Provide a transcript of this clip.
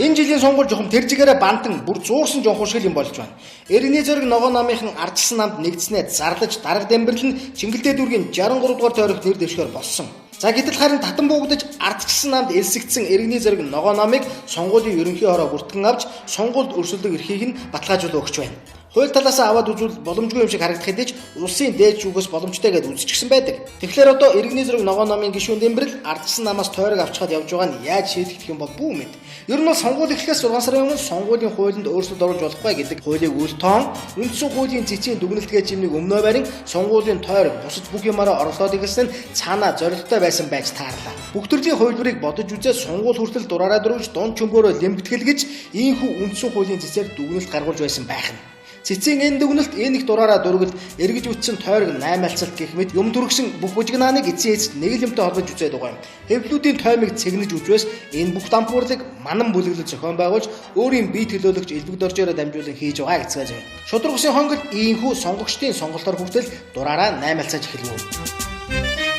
Энэ жилийн сонгуул жухам тэр жигээрээ бантан бүр зуурсан жонхоо шиг юм болж байна. Иргэний зориг ногоо намынхан ардчсан намд нэгдснээ зарлаж дарга Дэмбэрлэн Чингэлтэй дүүргийн 63 дугаар тойрогт нэр дэвшгээр болсон. За гэтэл харин татан буугдаж ардчсан намд элсэгдсэн иргэний зориг ногоо намыг сонгуулийн ерөнхий хороо бүртгэн авч сонгуульд өрсөлдөх эрхийг нь баталгаажуулан өгч байна. Хууль талаас аваад үзвэл боломжгүй юм шиг харагдах хэдий ч улсын дээд шүүхээс боломжтой гэдээ үзчихсэн байдаг. Тэгэхээр одоо иргэний зэрэг ногоон намын гишүүн Дэмбэрэл ардчсан намаас тойрог авчхад явж байгаа нь яаж шийдэгдэх юм бол бүү мэд. Ер нь бол сонгуул эхлэхээс 6 сарын өмнө сонгуулийн хуулинд өөрчлөлт оруулж болохгүй гэдэг хуулийг үл тоон үндсэн хуулийн цэцгийн дүгнэлт гэж юмыг өмнөө барин сонгуулийн тойрог бусад бүх юмараа орлоод эхэлсэн нь цаанаа зорилттой байсан байж таарлаа. Бүх төрлийн хувилбарыг бодож үзээд сонгуул хүртэл дураараа дөрвж дунд чөмгөөрөө лэмбэтгэл гэж ийхүү үндсэн хуулийн цэцээр дүгнэлт гаргуулж байсан байх нь. Цэцгийн энэ дүгнэлт энэ их дураараа дүргэлт эргэж үтсэн тойрог наймаалцалт гэх мэт юм төрөгсөн бүх бужигнааныг эцсийн эцэст нэг л юмтай холбож үзээд байгаа юм. Хэвлүүдийн тоймыг цэгнэж үзвээс энэ бүх дампуурлыг манан бүлэглэл зохион байгуулж өөрийн бие төлөөлөгч элбэг доржоороо дамжуулан хийж байгаа гэцгээ зөв. Шудраг усын хонгол ийхүү сонгогчдын сонголтоор хүртэл дураараа наймаалцаж эхэлв.